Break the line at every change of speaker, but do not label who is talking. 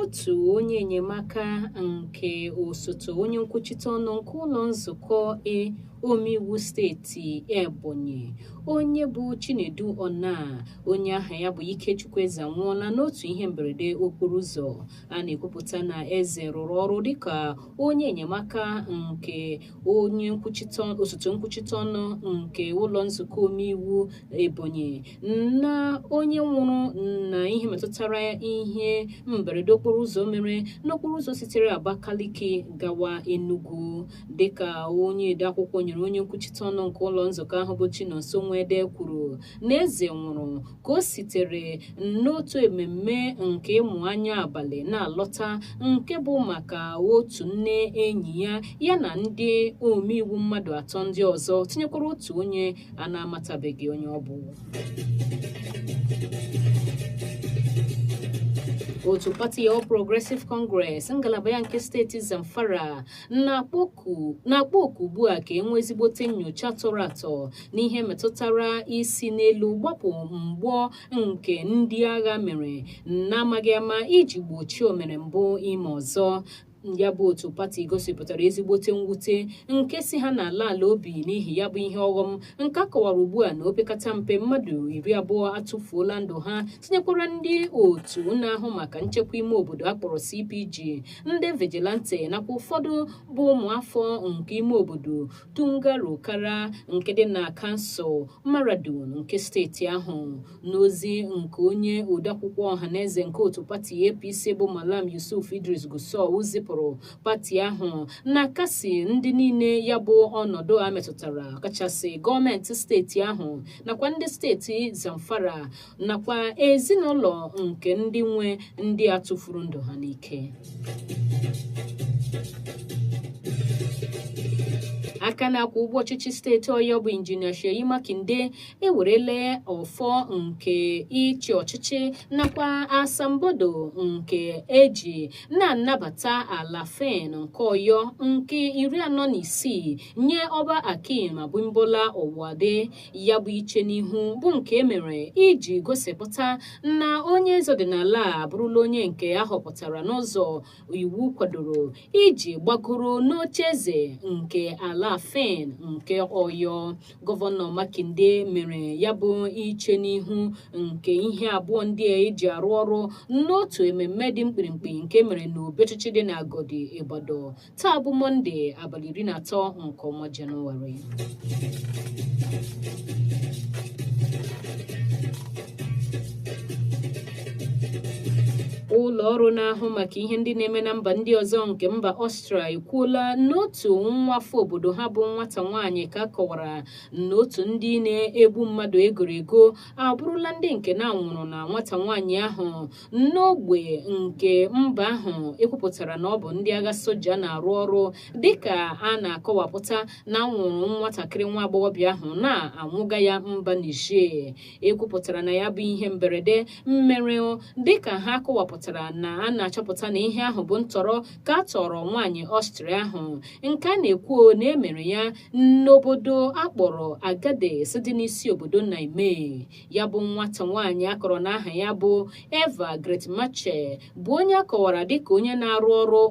Otu onye enyemaka nke osote onye nkwuchite ọnụ nke ụlọ nzukọ omeiwu steeti Ebonyi, onye bụ Chinedu Ona, onye aha ya bụ Ikechukwu Eze, anwụọla n'otu ihe mberede okporo ụzọ. A na-ekwupụta na Eze rụrụ ọrụ dịka onye enyemaka nke onye osote nkwuchite ọnụ nke ụlọ nzukọ omeiwu Ebonyi, na onye nwụrụ na ihe metụtara ihe mberede okporo ụzọ mere n'okporo ụzọ sitere Abakaliki gawa Enugu. Dịka onye odeakwụkwọ nyere onye nkwuchite ọnụ nke ụlọ nzukọ ahụ bụ Chinonso Nwede kwuru na Eze nwụrụ ka o sitere n'otu ememme nke ịmụ anya abalị na-alọta, nke bụ maka otu nne enyi ya, ya na ndị omeiwu mmadụ atọ ndị ọzọ, tinyekwara otu onye a na-amatabeghị onye ọ bụ. Otu pati All Progressive Congress ngalaba ya nke steeti Zamfara na-akpọ oku ugbu a ka e nwee ezigbote nnyocha tọrọ atọ n'ihe metụtara isi n'elu gbapụ mgbọ nke ndị agha mere n'amaghị ama iji gbochie omere mbụ ime ọzọ. Ya bụ otu pati gosipụtara ezigbote mwute nke si ha n'ala ala obi n'ihi ya bụ ihe ọghọm nke a kọwara ugbu a na opekata mpe mmadụ 20 atụfuola ndụ ha, tinyekwara ndị otu na-ahụ maka nchekwa ime obodo akpọrọ CPG, ndị vigilante nakwa ụfọdụ bụ ụmụafọ nke ime obodo Tungarukara nke dị na kansụl Maradun nke steeti ahụ. N'ozi nke onye odeakwụkwọ ọhaneze nke otu pati APC bụ Malam Yusuf Idris Gusau zipụrụ, pati ahụ na-akasi ndị niile ya bụ ọnọdụ a metụtara, kachasị gọọmenti steeti ahụ nakwa ndị steeti Zamfara nakwa ezinụlọ nke ndị nwe ndị a tụfuru ndụ ha n'ike. Aka na-akwụ ụgwọ ọchịchị steeti Ọyọ bụ Injinia Seyi Makinde ewerela ọfọ nke ịchị ọchịchị nakwa asambodo nke eji na-anabata Alaafin nke Ọyọ nke 46 nye Ọba Akeem Abimbola Owuade. Ya bụ iche n'ihu bụ nke emere iji gosipụta na onye eze ọdịnala a abụrụla onye nke a họpụtara n'ụzọ iwu kwadoro iji gbagoro n'oche eze nke Alaafin nke Ọyọ. Gọvanọ Makinde mere ya bụ iche n'ihu nke ihe abụọ ndị a eji arụ ọrụ n'otu ememme dị mkpirimkpi nke mere n'obi ọchịchị dị na Agodi, Ibadan, taa bụ Mọnde abalị 13 nke ọnwa Jenụwarị. Ụlọ ọrụ na-ahụ maka ihe ndị na-eme na mba ndị ọzọ nke mba Ọstrịa ekwuola n'otu nwa afọ obodo ha bụ nwata nwaanyị ka kọwara na otu ndị na-egbu mmadụ egoro ego abụrụla ndị nke na-anwụrụ na nwata nwaanyị ahụ n'ogbe nke mba ahụ ekwupụtara na ọ bụ ndị agha soja na-arụ ọrụ, dịka a na-akọwapụta na anwụrụ nwatakịrị nwa agbọghọbịa ahụ na-anwụga ya mba Niger. Ekwupụtara na ya bụ ihe mberede mere dịka ha kọwapụtara na a na-achọpụta na ihe ahụ bụ ntọrọ ka a tọrọ nwaanyị Ọstrịa ahụ, nke a na-ekwu na emere ya n'obodo akpọrọ Agadez dị n'isi obodo Niamey. Ya bụ nwata nwaanyị akọrọ n'aha ya bụ Eva Greatmache bụ onye a kọwara dịka onye na-arụ ọrụ